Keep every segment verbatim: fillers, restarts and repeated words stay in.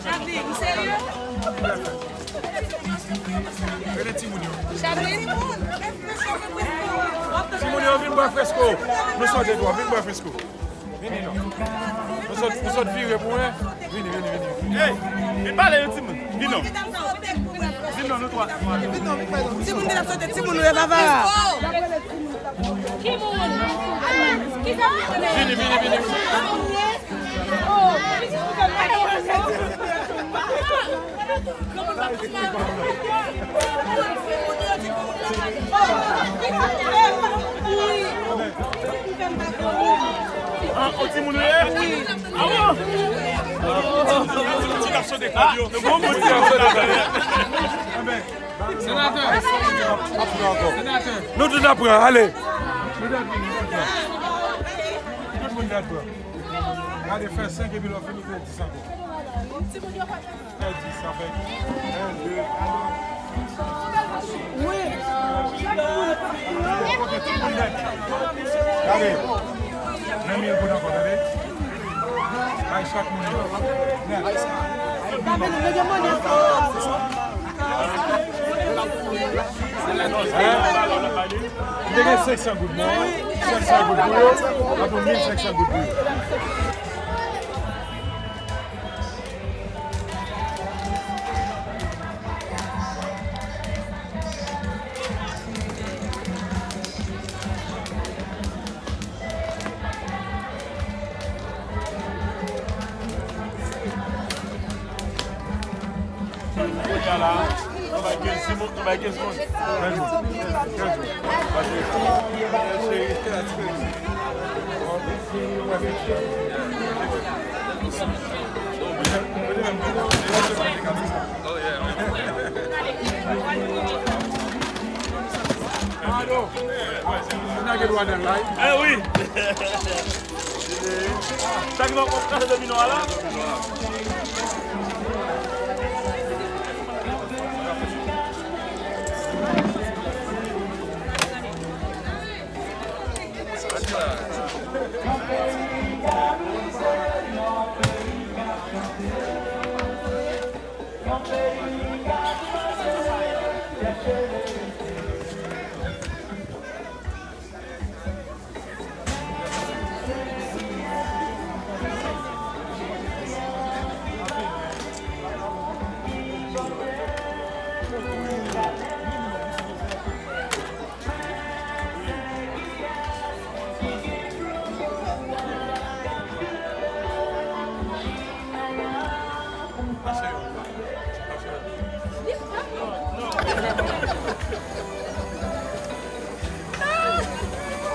Chadlin, ou serye? Rele timoun yo. Chadlin? Timoun yo, vin bwè fresko. Nou sòti twò, vin bwè fresko. Vini non. Nou sòt, nou sòt vire pou mwen. Vini, vini, vini. Ey, vin pale yo timoun. Vin non. Vin non, nou twa. Timoun ki t ap sote, timoun nou yo, papa. Ki moun? Vini, vini, vini. An, o timoun ou ye? Wi. A bon? Ti gason de kòd yo. Bon, bon, ti gason de kòd yo. Senatè. Senatè. Nou tout ap pran, ale. Nou tout ap vini, nou tout ap pran. Tout moun ap pran. Gade, fè senk epi lè w fini, fè dis ankò. Fè dis, sa fè en, de, twa. Wi. Ok, tout moun nèt. Gade. Men mil goud ankò, gade. Bay chak moun nèt. Gade, nou gen monnè ankò. Hein? Li te gen senk san goud, non? Senk san goud pou yo, apre mil senk san goud pou yo. Kounye a la, nou bay kenz moun, nou bay kenz moun. Kenz moun. Kenz moun. Pase. Cheri. Alo. N a gen dwa nan live. Eh wi. Sa ki fè w kase domino a la?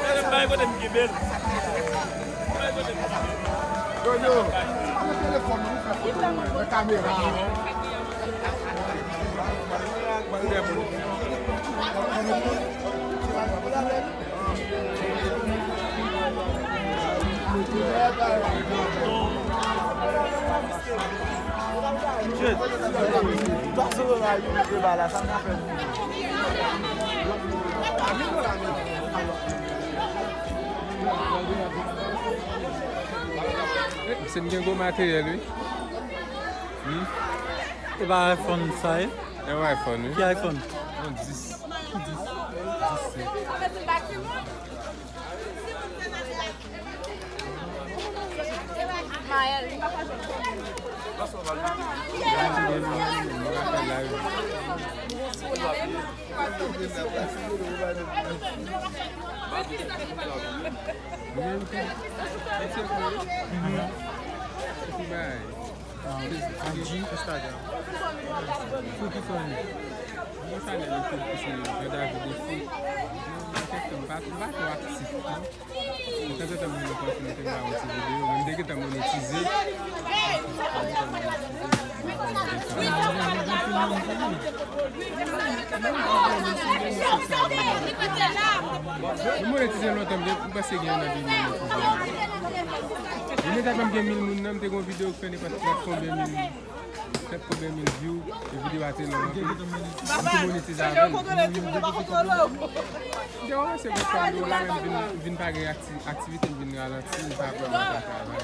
Gade, bay kote m kenbe l. Bay kote m kenbe l. Jojo, pran telefòn nan, nou fè foto nan kamera. Misye gen gwo materyèl, wi. Hmm? E pa iPhone sa ye? E yon iPhone, wi. Ki iPhone? Yon dis. Ki dis? Dis se. Instagram. Sou ki fè li? Mwen sa lè YouTube ki se Jean David Dessus. Mwen kèk tan m pa, m pa twò aktif. Mwen tanzantan m jwenn opòtinite m ba yon ti videyo, men m te gentan monetize. M monetize lontan, m te, m panse gen yon an depi m monetize. Depi m te gen mil moun nan, m te gen yon videyo ki fè nenpòt trant konbyen mil. Sèt konbyen mil view, e videyo a te long anpil. M te monetize avè l. M te kòmanse gwo fwa videyo la, men m vin, m vin pa gen akti-, aktivite, m vin ralanti, m pa vrèman ka travay.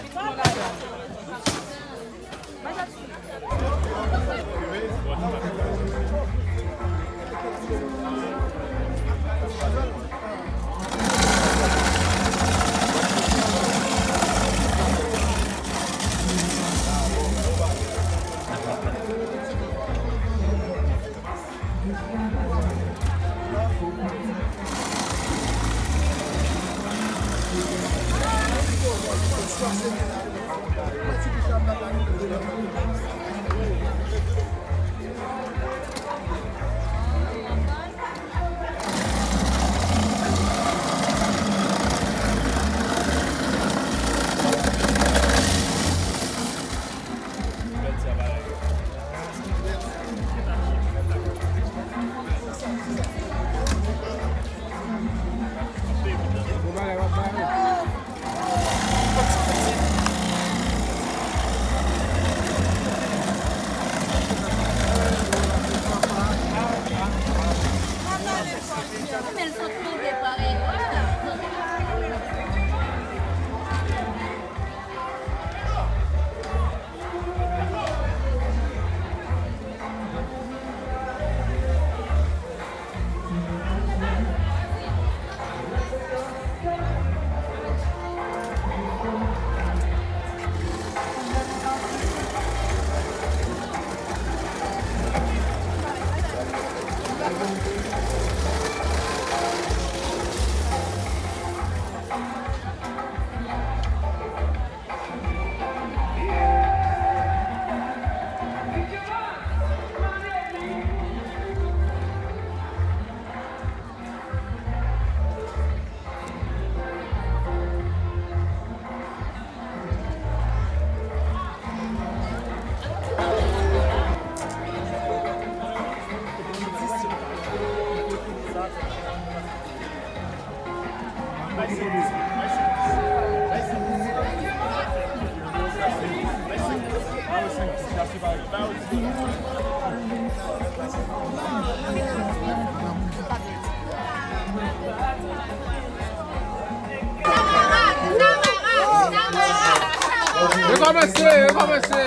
Rekòmanse, rekòmanse.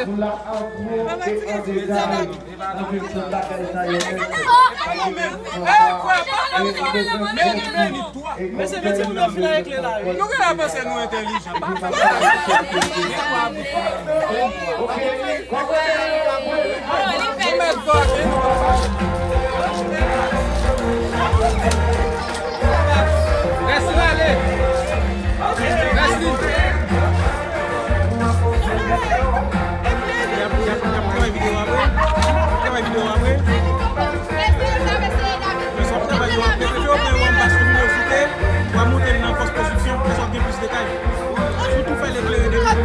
Mesye, mesye, nou vin avèk lè la, wi. Nou genlè panse nou entèlijan. Pa fè sa. Lès li ale. Lès li. Y ap, y ap, y ap travay videyo apre. Y ap travay videyo apre. Men sa w ap travay yo apre. Epi w ap pran yon bas luminosité, w ap monte l nan pòs pwodiksyon, konsa w ap gen plis detay. Sitou fè l eklere devan.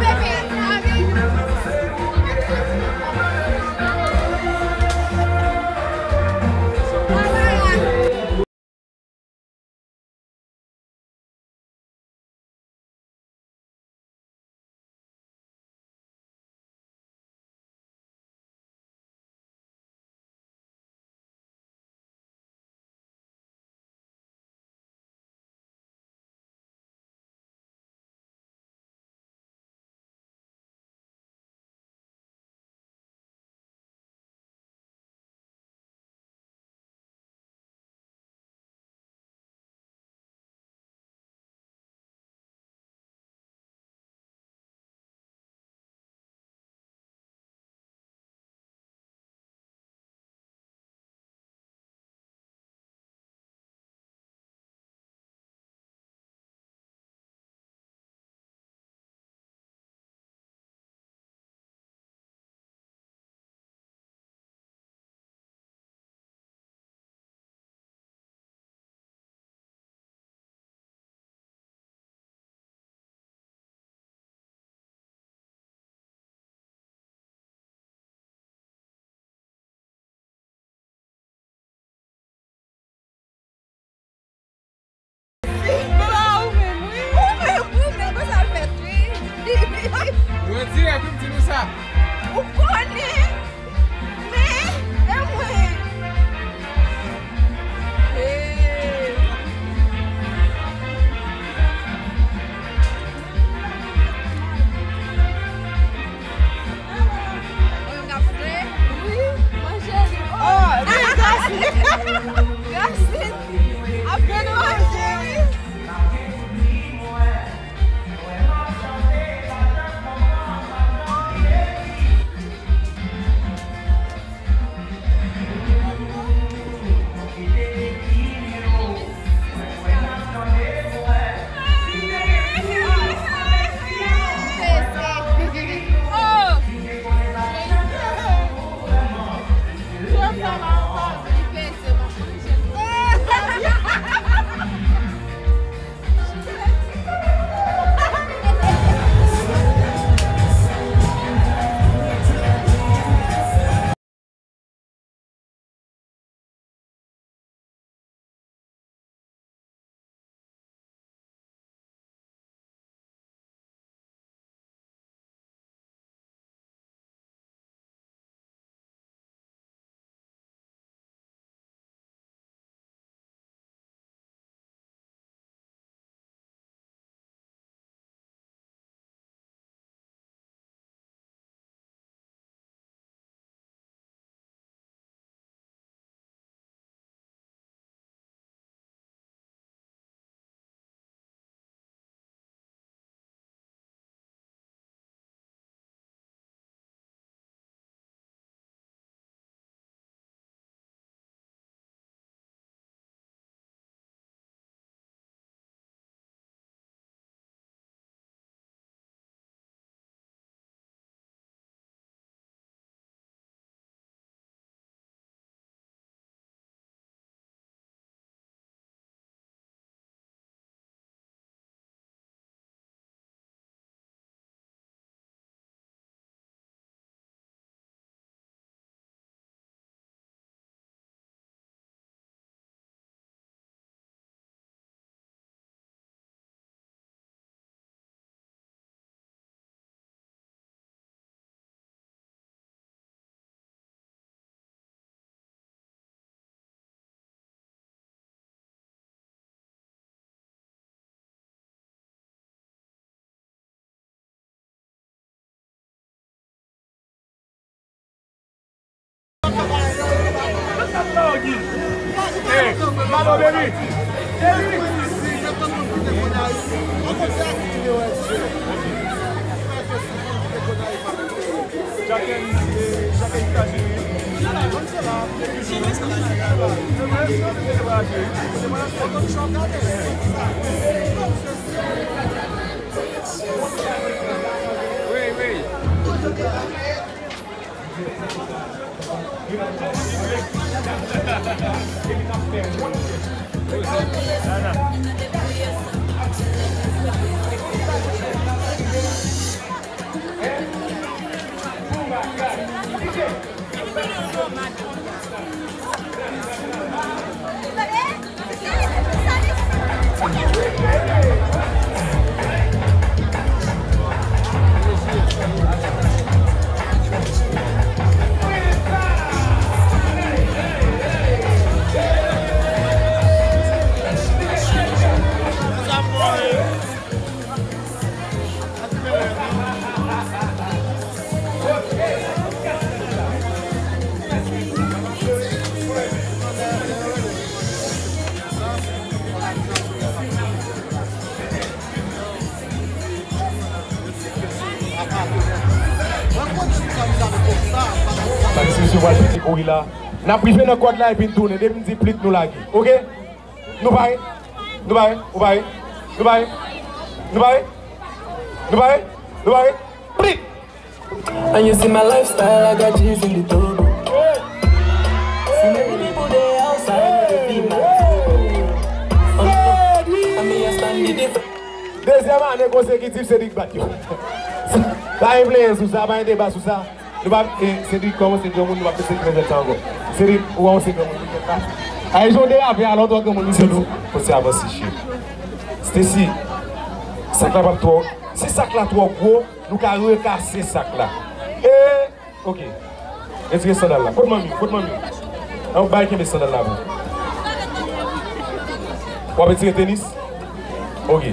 Hey, Mado Baby. Chacun, chacun qui t'a suivi. Oui, oui. Paske misye pral pete kouri la. N ap rive nan kòd la epi n tounen. Depi m di plit, nou lage. Oke? Nou pare? Nou pare? Ou pare? Nou pare? Nou pare? Nou pare? Nou pare? Prit! And you see my lifestyle, I got G's in the double. See many people dey outside, but they feel my trouble. Oh no, I mean, I stand the difference. Dezyèm ane konsekitif, Cedric bat yo. Pa gen plenyen sou sa, pa gen deba sou sa. Nou pa, e, Cedric kòmanse granmoun, nou pa fè Cedric nan zèt sa ankò. Cedric, ou kòmanse granmoun, nou fè sa. Ay, jan w derape a, lè w twò granmoun, misye tou. Fò se avanse, cheri. Stacy, sak la p ap twò, si sak la twò gwo, nou ka rekase sak la. E, oke. Retire sandal la. Kot manmi? Kot manmi? An, bay kenbe sandal la pou. W ap retire tenis? Oke.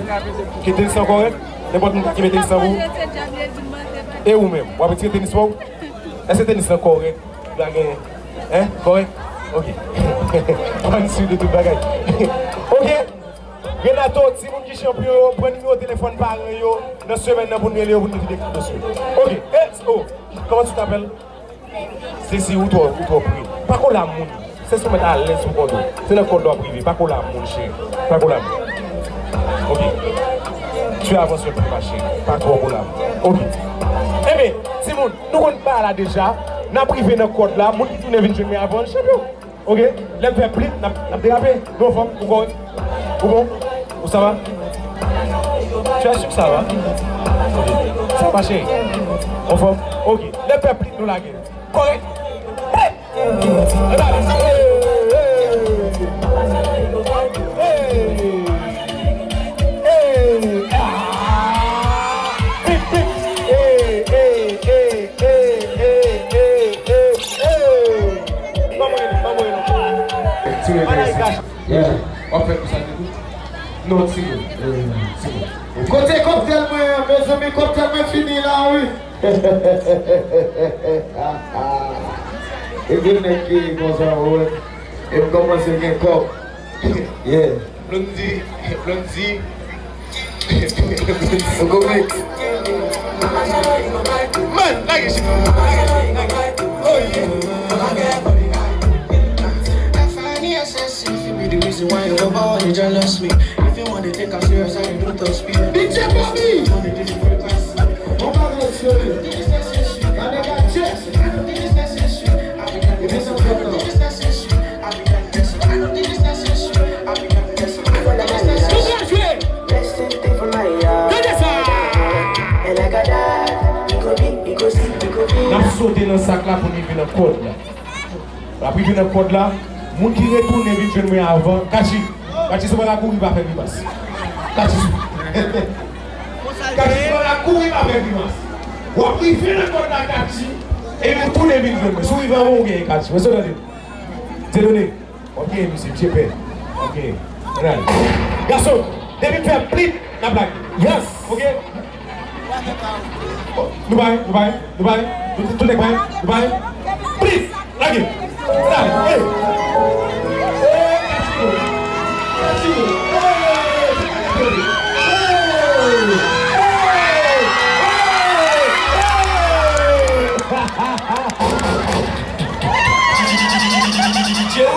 Ke tenis lan kòrèk? Nenpòt moun ka kenbe tenis lan pou ou? E ou menm? W ap retire tenis pa w? Èske tenis lan kòrèk? Ou pa gen, en? Kòrèk? Oke. Pran sou de tout bagay. Oke. Renato, timoun ki chanpyon yo, pran nimewo telefòn paran yo nan semèn nan pou n rele yo pou n vide kado sou yo. Oke. E, o, kòman tu t'appelles? Stacy, ou twò, ou twò pre. Pa kole a moun. Stacy, ou mèt alèz sou kòd ou. Se nan kòd ou ap rive. Pa kole a moun, cheri. Pa kole a moun. Oke. Tu avances un peu, ma chérie. Pa twò kole a moun. Oke. Enben, timoun, nou konn bagay la deja. N ap rive nan kòd la. Moun ki tounen vin jwenn mwen avan, chanpyon. Oke, lè m fè plit, n ap, n ap derape. Nou anfòm, ou kòrèk? Ou bon? Ou sa va? Tu es sûr que ça va? Oke. Sa va, cheri? Anfòm? Oke. Lè m fè plit, nou lage. Kòrèk? Plit! Hey, hey, hey. Hey! Ah! Pip, pip! Hey, hey, hey. Ban mwen li, ban mwen li. Ti bagay kache. Yeah. W ap fè pou sa, Didou? Non, ti bon. Ti bon. Kote kòktèl mwen an, mezanmi, kòktèl mwen fini la, wi. E gen nèg ki konsa, ou wè. E m kòmanse gen kòb. Yeah. Blondy, Blondy. Ou konprann? Man, lage chif. Oh yeah. If you want to take us serious, I do top speed. D J Bobby! On va respirer. Allez, gars, cheers. N ap sote nan sak la pou n rive nan kòd la. N ap rive nan kòd la. Moun ki retounen vin jwenn mwen avan. Kachi. Kachi, si w pa ka kouri, pa fè grimas. Kachi, si Kachi, si w pa ka kouri, pa fè grimas. W ap rive nan kòd la, Kachi. Epi w tounen vin jwenn mwen. Si w rive anvan, w genyen, Kachi. Mwen sot tande. Dieudonné. Ok, misye, misye pè. Ok. Ann ale. Gason, depi m fè plit, n ap lage. Yes. Ok. Nou pare, nou pare, nou pare. Nou tout nèg pare, nou pare. Plit, lage. Ann ale. Hey.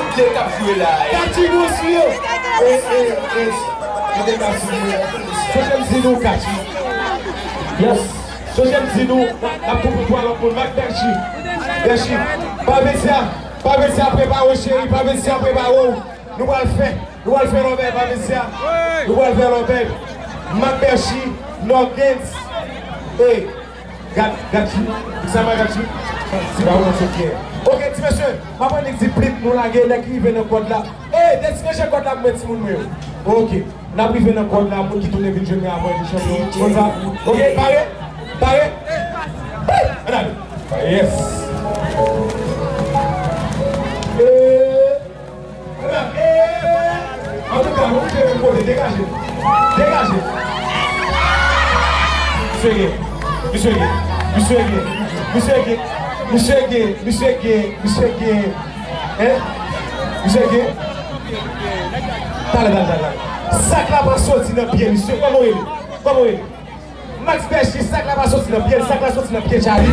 Lè k ap jwe la. Kachi nou sou yo. E, e, e, nou te ka sou yo. Sonje m di nou, Kachi. Yes. Sonje m di nou, n ap, n ap pran pou twa lòt moun. Mak Bèchi. Bèchi. Patricia, Patricia, prepare w, cheri. Patricia, prepare w. Nou pral fè, nou pral fè lòbèy, Patricia. Nou pral fè lòbèy. Mak Bèchi, Norgens. Hey. Gad, gad fi, sa mwen gad fi. Se pa ou nan sot kè. Ok, ti mesye, m ap annik di plit nou lage, nèg ki rive nan kòd la. Ey, desimanje kòd la pou mwen, timoun mwen yo. Ok, n ap rive nan kòd la, moun ki tounen vin jwenn mwen apre vin chanpyon. Konn sa? Ok, pare? Pare? Ann ale. Yes. Eh. Antouka, nou rive menm kote, degaje. Degaje. Misye gen. Misye gen. Misye gen. Hein? Misye gen. Talè, talè, talè, talè. Sak la pa soti nan pye misye. Kòman w ye? Kòman w ye? Max Bèchi, sak la pa soti nan pye l, sak la soti nan pye Charly.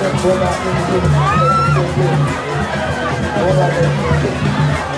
Bon bagay.